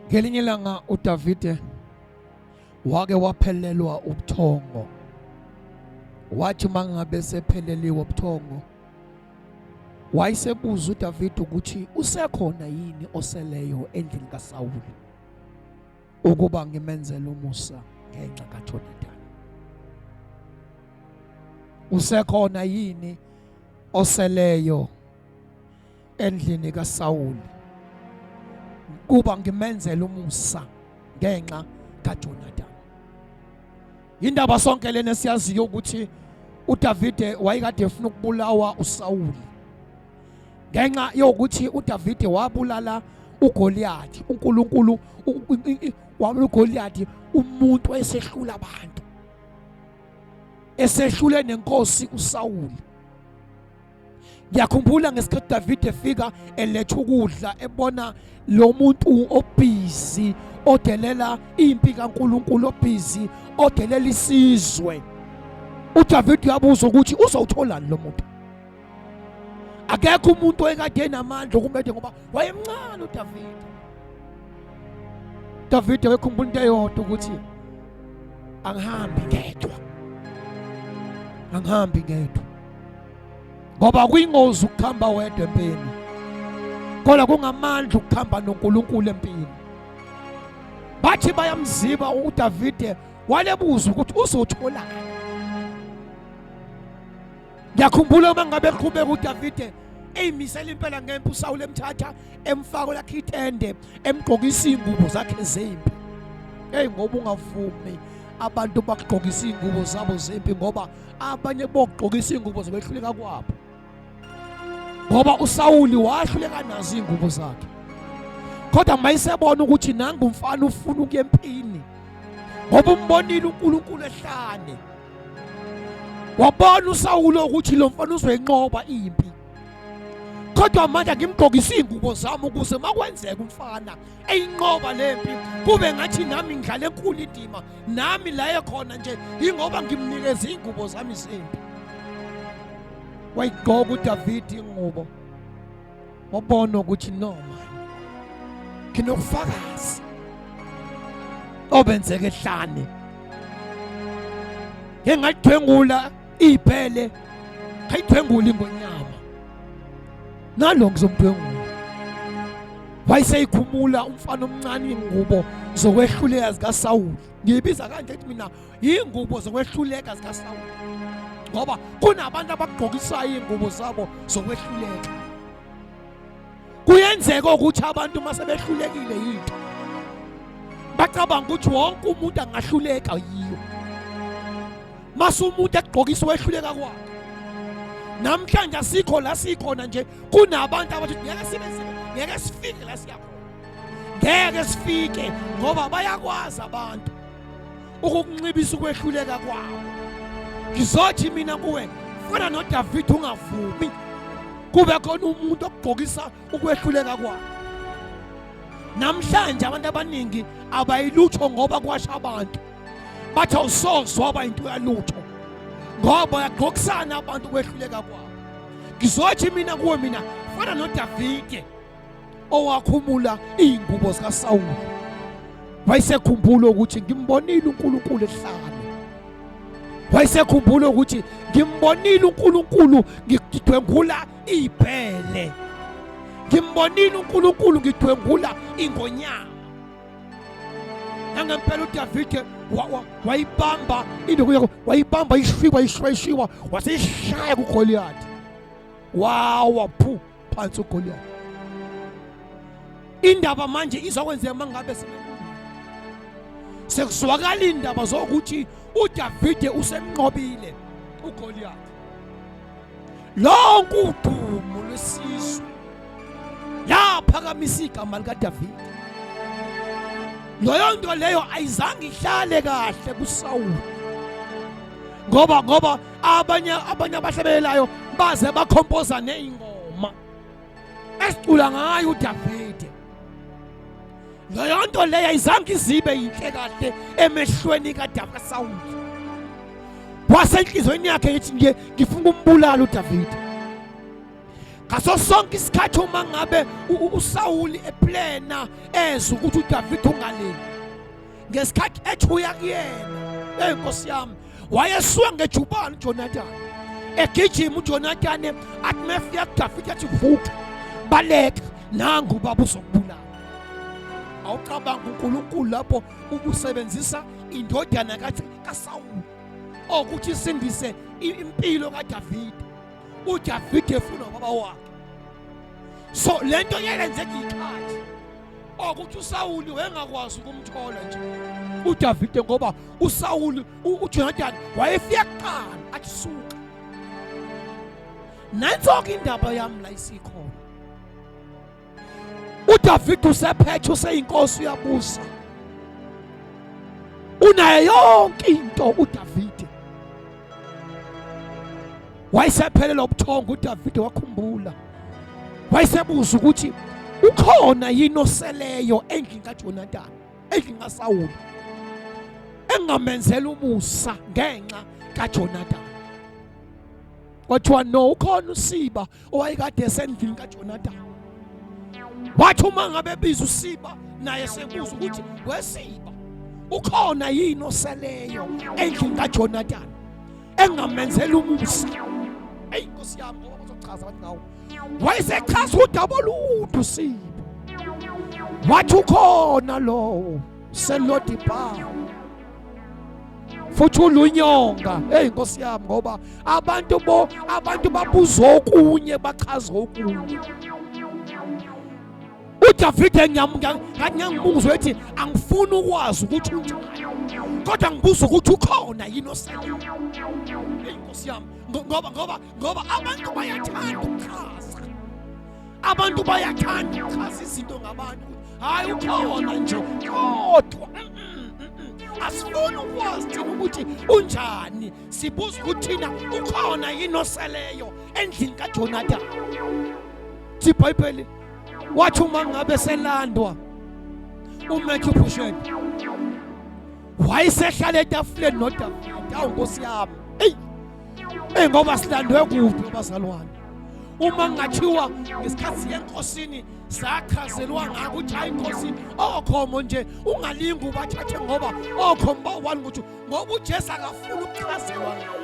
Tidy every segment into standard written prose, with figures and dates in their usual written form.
Ngelinye ilanga uDavide wake waphelelwa ubuthongo. Wathi mangabe sepheleliwe ubuthongo wayesebuza uDavide ukuthi usekhona yini oseleyo endlini kaSawuli ukuba ngimenzele umusa ngenxa kaJonathan. Usekhona yini oseleyo endlini kaSawuli kuba ngimenzele umusa ngenxa kaJonathan. Indaba sonke lena siyaziyo ukuthi uDavide wayekade efuna ukubulawa uSawuli ngenxa yokuthi uDavide wabulala uGoliathi. uNkulunkulu wabulala uGoliathi, umuntu esehlula abantu, esehlule nenkosi uSawuli. Ngiyakhumbula ngesikhathi David efika eletha ukudla ebona lo muntu obhizi odelela impi kaNkuluNkulu, obhizi odelela isizwe. uDavid uyabuza ukuthi uzowutholani lo muntu. Akekho umuntu oyekade enamandla okumede ngoba wayemncane uDavid. David wekhumbula into eyodwa ukuthi angihambi ngedwa, angihambi ngedwa, ngoba kuyingozi ukuhamba wedwa empini, kodwa kungamandla ukuhamba noNkulunkulu empini. Bathi bayamziba uDavide, walebuza ukuthi uzotholani. Ngiyakhumbula uma ngabe eqhubeka uDavide eyimisela impela ngempi, uSawule emthatha emfaka lakhe itende, emgqokisa iy'ngubo zakhe zempi. Eyi, ngoba ungavumi abantu bakugqokisa iy'ngubo zabo zempi, ngoba abanye bokugqokisa iy'ngubo zokwehluleka kwabo, ngoba uSawuli wahluleka nazo iy'ngubo zakhe. Kodwa mayisebona ukuthi nangu umfana ufuna ukuya empini, ngoba umbonile uNkulunkulu ehlane, wabona uSawuli ukuthi lo mfana uzoyinqoba impi. Kodwa manje ngimgqokisa iy'ngubo zami ukuze makwenzeka umfana eyinqoba le mpi kube ngathi nami ngidlala enkulu indima, nami la ekhona nje ingoba ngimnikeza iy'ngubo zami zempi. Wayigqoka uDavide ingubo, wabona ukuthi no man, nginokufakazi obenzeka ehlane, ngingadwengula ibhele, ngayidwengula ingonyama, nalo ngizomdwengula. Wayeseyikhumula umfana omncane ingubo zokwehluleka zikaSawuli. Ngiyibiza kanje ethi mina yingubo zokwehluleka zikaSawuli, ngoba kunabantu abagqokisayo iy'ngubo zabo zokwehluleka. Kuyenzeka ukuthi abantu uma sebehlulekile yinto bacabanga ukuthi wonke umuntu angahluleka yiyo. Mase umuntu ekugqokisa wehluleka kwakhe. Namhlanje asikho la sikhona nje, kunabantu abathi ngeke sibe, ngeke sifike la siyakhona, ngeke sifike, ngoba bayakwazi abantu ukukunxibisa ukwehluleka kwabo. Ngizothi mina kuwe, fana noDavid, ungavumi kube khona umuntu okugqokisa ukwehluleka kwakhe. Namhlanje abantu abaningi abayilutho ngoba kwasha abantu bathi awusoze waba into yalutho, ngoba bayagqokisana abantu ukwehluleka kwabo. Ngizothi mina kuwe, mina fana noDavide owakhumula iy'ngubo zikaSawuli, wayesekhumbula ukuthi ngimbonile uNkulunkulu ehlane, wayesekhumbula ukuthi ngimbonile uNkulunkulu ngidwengula ibhele, ngimbonile uNkulunkulu ngidwengula ingonyama. Nangempela uDavide wayibamba induku yakho, wayibamba ishwiba ishwiba ishwiba, waseyishaya kuGoliyathi, wawa phu phansi uGoliyathi. Indaba manje izokwenzeka mangabe sekuzwakala indaba zokuthi uDavide usemnqobile uGoliyathi. Lonke udumo lwesizwe laphakamisa igama likaDavide. Leyo nto leyo ayizange ihlale kahle kuSawuli, ngoba abanye abahlabelelayo baze bakhompoza nezingoma esicula ngayo uDavide. Leyo nto leyo ayizange izibe yinhle kahle emehlweni kaSawuli. Wasenhlizweni yakhe ethi nje ngifuna ukumbulala uDavide. Ngaso sonke isikhathi uma ngabe uSawuli eplena ezwa ukuthi uDavid ungaleli, ngesikhathi ethi uya kuyena, hey Nkosi yami, wayesuka ngejubane uJonathan, egijima uJonathan athi mefika kuDavid athi vuka, baleka, nangu ubaba uzokubulala. Awucabanga uNkulunkulu lapho ukusebenzisa indodana kaSawuli okuthi isindise impilo kaDavide. uDavide efuna ubaba wakhe. So lento yayenzeka ikhathi okuthi uSawuli wayengakwazi ukumthola nje uDavide, ngoba uSawuli uJonathan wayefika kuqala athi suka. Nanso-ke indaba yami la isikhona. uDavide usephethe, useyinkosi, uyabusa, unayo yonke into uDavide. Wayesephelelwa ubuthongo uDavide, wakhumbula, wayesebuza ukuthi ukhona yini oseleyo endlini kaJonathan, endlini kaSawuli, engamenzela umusa ngenxa kaJonathan. Kwathiwa no, ukhona uSiba owayekade esendlini kaJonathan. Wathi uma ngabe ebiza uSiba naye sebuza ukuthi wesiba ukhona yini oseleyo endlini kaJonathan engamenzela umusa. Eyi Nkosi yami, ngoba bazochaza abantu ngawo. Wayesechaza udaba olude uSiba, wathi ukhona lowo selodibha futhi ulunyonga. Hey Nkosi yami, ngoba abantu bo abantu babuza okunye bachaza okunye. uDavide ngathi ngiyangibuza ethi angifuni ukwazi ukuthi unjani, kodwa ngibuza ukuthi ukhona yini osele. Hey Nkosi yami, ngoba ngoba ngoba abantu bayathanda ukuchaza, abantu bayathanda ukuchaza izinto ngabantu. Hayi ukhona nje, kodwa asifuni ukwazi thina ukuthi unjani, sibuza ukuthi thina ukhona yini oseleyo endlini kaJonathan. IBhayibheli wathi uma ngabe selandwa uMatthew Pushen wayesehlala etafuleni noDavide. Awu Nkosi yami, eyi eyi, ngoba silandwe kuphi abazalwane? Uma kungathiwa ngesikhathi siye enkosini sachazelwa ngako ukuthi hayi inkosi okhomo nje ungalingi ubathathe, ngoba okhomo bawani ukuthi ngoba uJesu akafuni ukuchazelwa ngawe.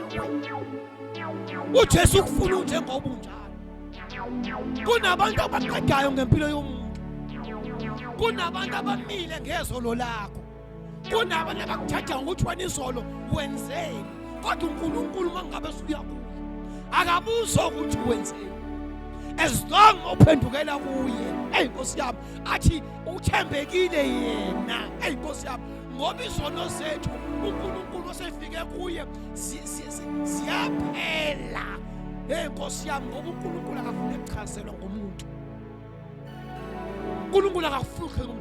uJesu ukufuna unjengoba unjalo. Kunabantu abaqedayo ngempilo yomuntu, kunabantu abamile ngezolo lakho, kunabantu abakuthatha ngokuthi wena izolo wenzeni, kodwa uNkulunkulu uma ngabe usuya kuye akabuzo ukuthi wenzeni, as long uphendukela kuye. Eyi Nkosi yami, athi uthembekile yena. Eyi Nkosi yami, ngoba izono zethu uNkulunkulu osefike kuye ziyaphela. Hey Nkosi yami, ngoba uNkulunkulu akafuni ukuchazelwa ngomuntu. uNkulunkulu akafuni.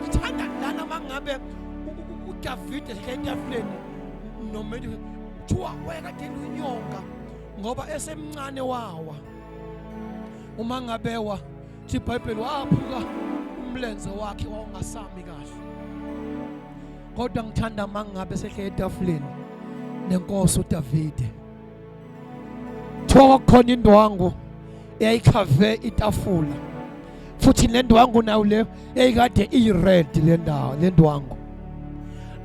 Ngithanda lana mangabe uDavide etafuleni noma kuthiwa wayekade elunyonga ngoba esemncane wawa. Uma ngabe wa thi iBhayibheli waphuka umlenze wakhe wawungasami kahle, kodwa ngithanda mangabe sehle etafuleni nenkosi uDavide, kuthiwa kwakukhona indwangu eyayikhave itafula, futhi le ndwangu nayo le yayikade iyi-red le ndawo, le ndwangu,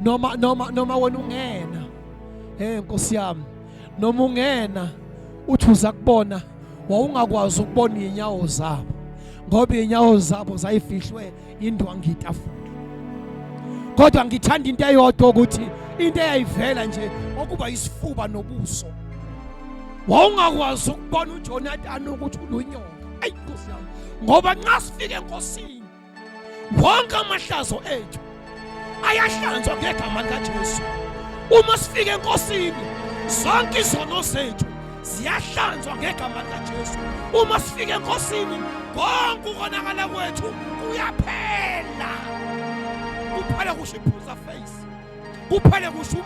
noma noma noma wena ungena, hey Nkosi yami, noma ungena uthi uza kubona, wawungakwazi ukubona iy'nyawo zabo ngoba iy'nyawo zabo zayifihlwe indwangu itafula. Kodwa ngithanda into eyodwa, ukuthi into eyayivela nje okuba isifuba nobuso, wawungakwazi ukubona uJonathan ukuthi ulunyonga. Ayi Nkosi yami, ngoba nxa sifike enkosini wonke amahlazo ethu ayahlanzwa ngegama likaJesu. Uma sifike enkosini zonke izono zethu ziyahlanzwa ngegama likaJesu. Uma sifike enkosini konke ukonakala kwethu kuyaphela, kuphela kusho iphuza face, kuphele kusho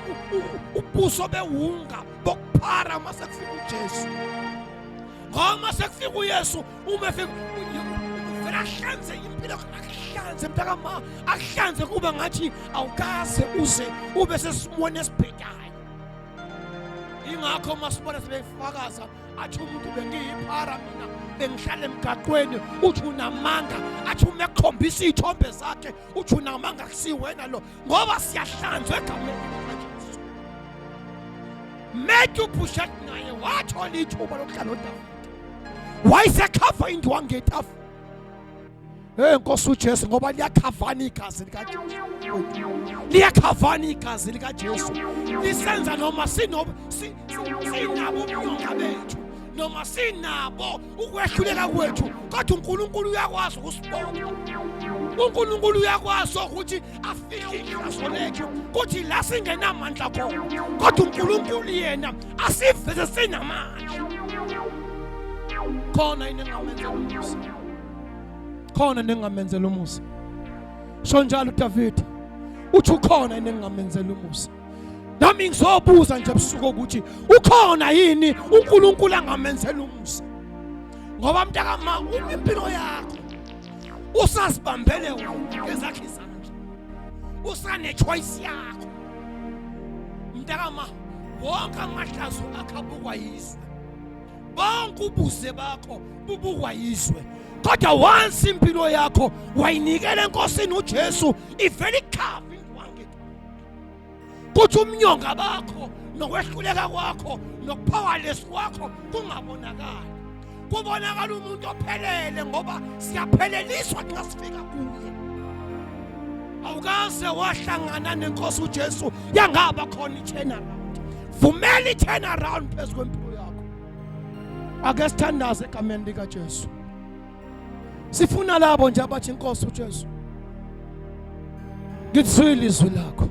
ubuso bewunga bokuphara uma sekufika uJesu. Ngoba uma sekufika uYesu, uma efika uvela ahlanze impilo, akuhlanze mntakama, akuhlanze kuba ngathi awukaze uze ube sesimweni esibhedayo. Ingakho masibona sebefakaza athi umuntu bengiyiphara mina bengihlala emgaqweni, uthi unamanga, athi uma ekukhombisa iy'thombe zakhe uthi unamanga, kusiwena lo, ngoba siyahlanzwa egameni likaJesu. Matthew Bushet naye wathola ithuba lokuhlala noDavide, wayesekhava indwangu yetafula. Hey Nkosi uJesu, ngoba liyakhavana igazi likaJesu, liyakhavana igazi likaJesu, lisenza noma sinabo ubunyonga bethu noma sinabo ukwehluleka kwethu, kodwa uNkulunkulu uyakwazi ukusibona. uNkulunkulu uyakwazi ukuthi afihle ihlazo lethu kuthi la singenamandla khona, kodwa uNkulunkulu yena asiveze sinamandla. Khona yini engamenzela umusa? Khona nengamenzela umusa? Sho njalo uDavid, uthi ukhona yini engamenzela umusa? Nami ngizobuza nje ebusuku ukuthi ukhona yini uNkulunkulu angamenzela umusa, ngoba mntakama, uma impilo yakho usazibambele wena ngezakhe izandla, usane-choice yakho mntakama, wonke amahlazo akho abukwa yizwe, bonke ubuze bakho bubukwa yizwe, kodwa once impilo yakho wayinikela eNkosini uJesu, ivele ikhava indwangu, kuthi umnyonga bakho nokwehluleka kwakho nokupowerless kwakho kungabonakali, kubonakala umuntu ophelele, ngoba siyapheleliswa xa sifika kuye. Awukaze wahlangana nenkosi uJesu yangaba khona i-turnaround. Vumela i-turnaround phezu kwempilo yakho. Ake sithandaze egameni likaJesu. Sifuna labo nje abathi, Inkosi uJesu, ngithwile izwi lakho,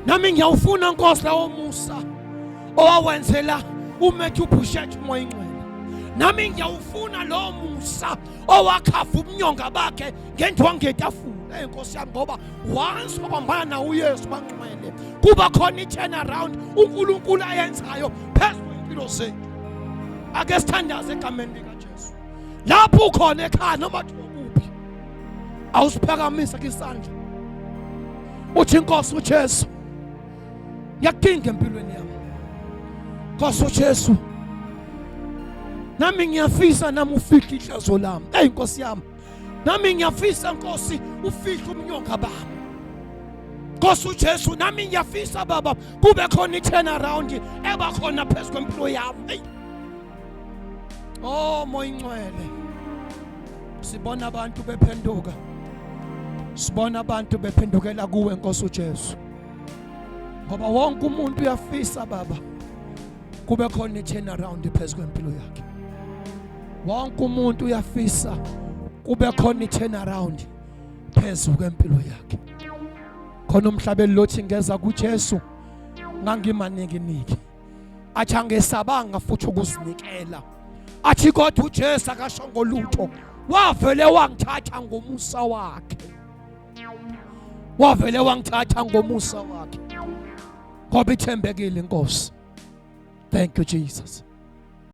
nami ngiyawufuna Nkosi lawo musa owawenzela uMatthew Bushet uMoya Ingcwele, nami ngiyawufuna lowo musa owakhava ubunyonga bakhe ngendwangu yetafula. Hey Nkosi yami, ngoba once wabambana nawo uYesu bangcwele, kuba khona i-turn around uNkulunkulu ayenzayo phezu kwempilo zethu. Ake sithandaze egameni likaJesu. Lapho ukhona ekhaya noma kuphi, awusiphakamisa isandla uthi, Inkosi uJesu, ngiyakudinga empilweni yami. Nkosi uJesu, nami ngiyafisa nami ufihle ihlazo lami. Hey Nkosi yami, nami ngiyafisa Nkosi ufihle umnyonga bami. Nkosi uJesu, nami ngiyafisa Baba kube khona i-turn around eba khona phezu kwempilo yami. Hey. Oh Moya Ingcwele, sibona abantu bephenduka, sibona abantu bephendukela kuwe Nkosi uJesu, ngoba wonke umuntu uyafisa Baba kube khona i-turn around phezu kwempilo yakhe. Wonke umuntu uyafisa kube khona i-turn around phezu kwempilo yakhe. Khona umhlabeli lothi, ngeza kuJesu ngangimaninginiki, athi angesabanga futhi ukuzinikela, athi kodwa uJesu akashongo lutho, wavele wangithatha ngomusa wakhe, wavele wangithatha ngomusa wakhe, ngoba ithembekile inkosi. Thank you, Jesus.